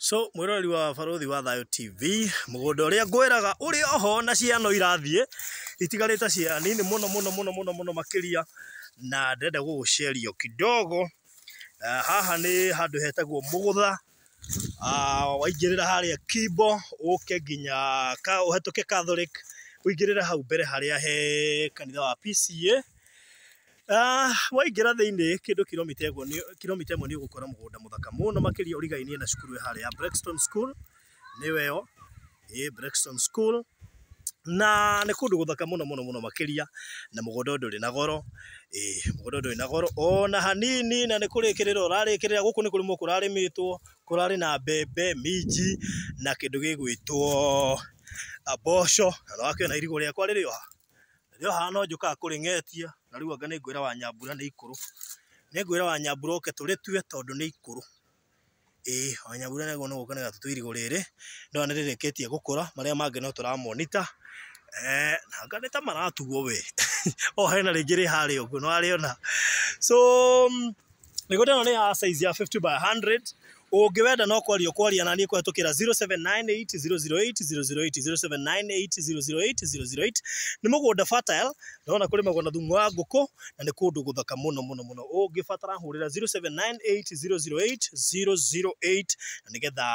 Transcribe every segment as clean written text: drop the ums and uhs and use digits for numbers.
So mwĩroreri wa Barũthi wa Thayũ TV, mũgũnda ũrĩa ngwĩraga ũrĩ oho na ciana irathiĩ itigarĩte cia nini mũno mũno mũno mũno mũno makĩria, na ndĩrenda gũgũceria kidogo. Haha nĩ handũ hetagwo Mũgũtha. Waingĩrĩra harĩa Kimbo ũke nginya ũhetũke Catholic, ũingĩrĩre hau mbere harĩa he kanitha wa PCEA. Waingĩra thĩinĩ kĩndũ kilomita 1 nĩ ũgũkora mũgũnda mũthaka mũno makĩria, ũrigainie na cukuru harĩa ya Blackstone School, nĩyo ĩyo, ĩ Blackstone School, na nĩ kũndũ gũthaka mũno mũno mũno makĩria, na mũgũnda ũyũ ndũrĩ na goro, ĩ mũgũnda ũyũ ndũrĩ na goro ona hanini, na nĩ kũrĩkĩrĩra ũrarĩkĩrĩra. Gũkũ nĩ kũrĩmwo kũrarĩmĩtwo, kũrarĩ na mbembe, minji na kĩndũ gĩgwĩtwo mboco, na nĩ wakĩona irigũ rĩakwa rĩrĩ o haha, rĩrĩ o haha, no njũkaga kũrĩng'etia, na rĩu anga nĩ ngwĩra Wanyambura nĩ ikũrũ, nĩ ngwĩra Wanyambura oke tũrĩtue tondũ nĩ ikũrũ. Ĩĩ Wanyambura nĩ agĩrĩirwo nĩ gũka nĩgetha tũtue irigũ rĩrĩ, ndĩrona nĩ rĩrĩkĩtie gũkũra, marĩa mangĩ no tũramonita, na anga nĩ ta maratuo we, o hena rĩngĩ rĩ harĩa ũguo, nĩ warĩona? So mĩgũnda ĩno nĩ ya size ya 50 by 100. Ũngĩwenda no kwaria ũkwaria na niĩ kũhetũkĩra 0798 008 008, 0798 008 008. Nĩ mũgũnda fertile, ndĩrona kũrĩmagwo na thumu wa ngũkũ, na nĩ kũndũ gũthaka mũno mũno mũno. Ũngĩbatara hũrĩra 0798 008 008 na nĩgetha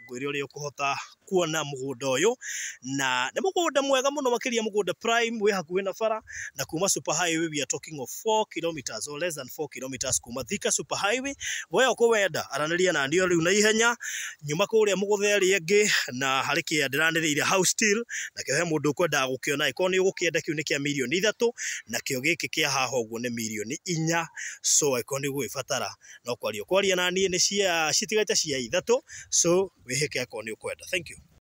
ngwĩre ũrĩa ũkũhota kuona mũgũnda ũyũ, na nĩ mũgũnda mwega mũno makĩria, mũgũnda prime wĩ hakuhĩ na bara, na kuma super highway we are talking of 4 kilometers or less than 4 kilometers kuma Thika super highway. We ũkũwenda aranĩria na niĩ rĩu na ihenya. Nyuma kũrĩa Mũgũtha ĩrĩa ĩngĩ, na harĩ kĩa ndĩranĩrĩire house still, nakĩo he mũndũ ũkwendaga gũkĩona. Angĩkorwo nĩ ũgũkĩenda, kĩu nĩ kĩa mirioni 3, nakĩo gĩkĩ kĩa haha ũguo nĩ mirioni 4. So angĩkorwo nĩ ũgũgĩbatara no kwaria ũkwaria na niĩ, nĩ cia citigaite cia ithatũ, so wĩhĩke akorwo nĩ ũkwenda. Thank you.